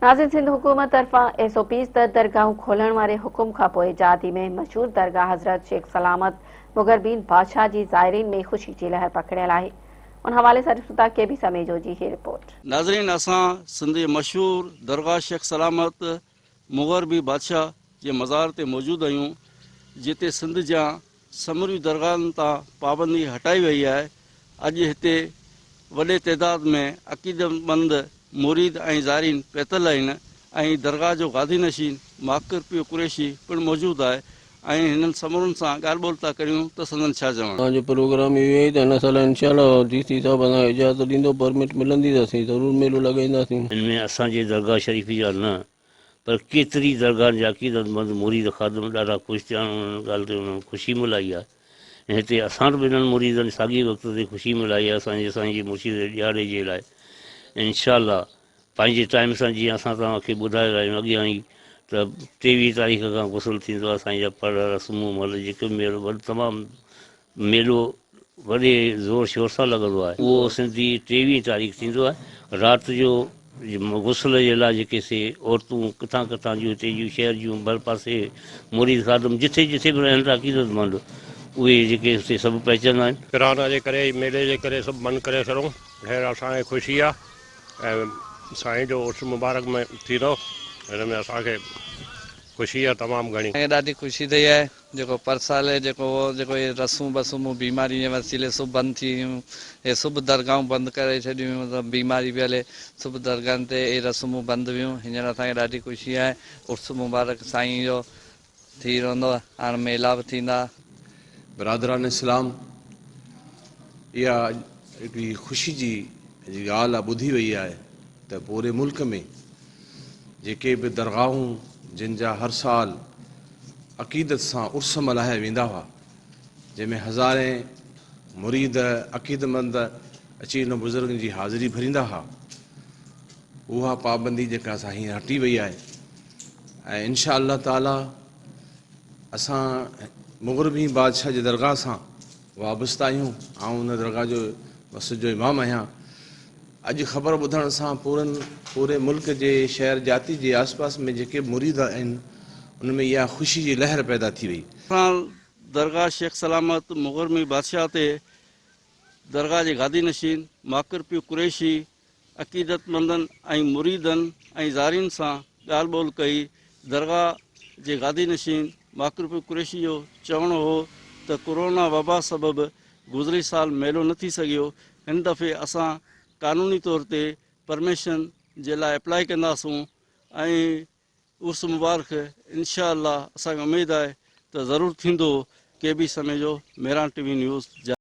ناظرين سنڌ حڪومت طرفان ايس او پيز تحت درگاهون کولڻ واري حڪم کانپوء جادي ۾ مشهور درگاهه حضرت شيخ سلامت مغربين بادشاهه جي زائرين ۾ خوشي جي لهر پکڙيل آهي ان حوالي سان ڏسون ٿا ڪي بي سميجو جي هي رپورٽ. ناظرين اسان سنڌ جي مشهور درگاهه شيخ سلامت مغربي بادشاهه جي مزار تي موجود آهيون جتي سنڌ جيان سموريون درگاهن تان پابندي هٽائي وئي آهي، اڄ هتي وڏي تعداد ۾ عقيدتمند مريد ۽ زائرين پهتل آهن ۽ درگاهه جو گادي نشين ماڪر پيو قريشي پڻ موجود آهي ۽ هنن سمورن سان ڳالهه ٻولهه ٿا ڪريون ته سندن ڇا چوڻ. اسان جو پروگرام اهو آهي ته هن سال انشاء الله ڊي سي صاحب اسان کي اجازت ڏيندو پرمٽ ملندي ته اسين ضرور ميلو لڳائينداسين. ان ۾ اسان جي درگاهه شريف جا نه پر ڪيتري درگاهن جا عقيدتمند مريد خادم ڏاڍا خوش ٿيا آهن انهن ڳالهه تي انهن خوشي ملهائي آهي ۽ هتي اسان به انهن مريدن ساڳئي وقت تي خوشي ملهائي آهي اسان جي سائين جي مرشد جي ڏهاڙي جي لاء انشاء الله پنهنجي ٽائيم سان جيئن اسان توهان کي ٻڌائي رهيا آهيون اڳيان ئي ته ٽيويهه تاريخ کان غسل ٿيندو آهي سائين جا پڙ رسمون مل جيڪي به ميلو تمام ميلو وڏي زور شور سان لڳندو آهي. اهو سنڌي ٽيويهين تاريخ ٿيندو آهي. رات جو غسل جي لاء جيڪي سي عورتون ڪٿان ڪٿان جون هتي جون شهر جون ڀرپاسي مريد خادم جٿي جٿي به رهن ٿا عقيدتمند اهي جيڪي هتي سڀ پهچندا آهن. ڪرونا جي ڪري ميلي جي ڪري سڀ بند ڪري ڇڏيو خير اسان کي خوشي آ ۽ سائين جو عرس مبارڪ ۾ ٿيندو ان ۾ اسان کي خوشي آ تمام گهڻي. اسان کي ڏاڍي خوشي ٿئي آهي جيڪو پرسال جيڪو هو جيڪو هي رسون بسمون بيماري جي وسيلي سڀ بند ٿي ويون هي سڀ درگاهون بند ڪري ڇڏيون ويون ته بيماري پئي هلي سڀ درگاهن تي اهي رسمون بند ويون هينئر اسان کي ڏاڍي خوشي آهي عرس مبارڪ سائين جو ٿي رهندو هاڻ ميلا به ٿيندا. برادران اسلام اها هڪڙي خوشي جي ڳالهه آ ٻڌي وئي آهي ته پوري ملڪ ۾ جيڪي به درگاهون جن جا هر سال عقيدت سان عرس ملهايا ويندا هئا، جنهن ۾ هزارين مريد عقيدمند اچي انهن بزرگن جي حاضري ڀريندا هئا، اها پابندي جيڪا سا هينئر هٽي وئي آهي ۽ انشاء الله تعاليٰ اسان مغربي بادشاهه جي درگاهه سان وابسته آهيون، آئون ان درگاهه جو مسجد جو امام آهيان. اڄ خبر ٻڌڻ سان پورن پوري ملڪ جي شهر جاتي جي آس پاس ۾ جيڪي به مريد آهن ان ۾ اها خوشي جي لهر پيدا ٿي وئي. اسان درگاهه شيخ سلامت مغرمي بادشاهه تي درگاهه جي گادي نشين ماڪر پيو قريشي عقيدتمندن ۽ مريدن ۽ زارين سان ڳالهه ٻولهه ڪئي. درگاهه جي گادي نشين ماڪر پيو قريشي جو چوڻ هو ته ڪورونا وبا سبب گذريل سال ميلو نه ٿي سگهيو، هن دفعي اسان قانوني طور تي پرميشن جي لاء اپلائي ڪنداسون ۽ عرس مبارڪ انشاء الله اسان کي اميد آهي ته ضرور ٿيندو. K B Samejo, Mehran T V news, جا.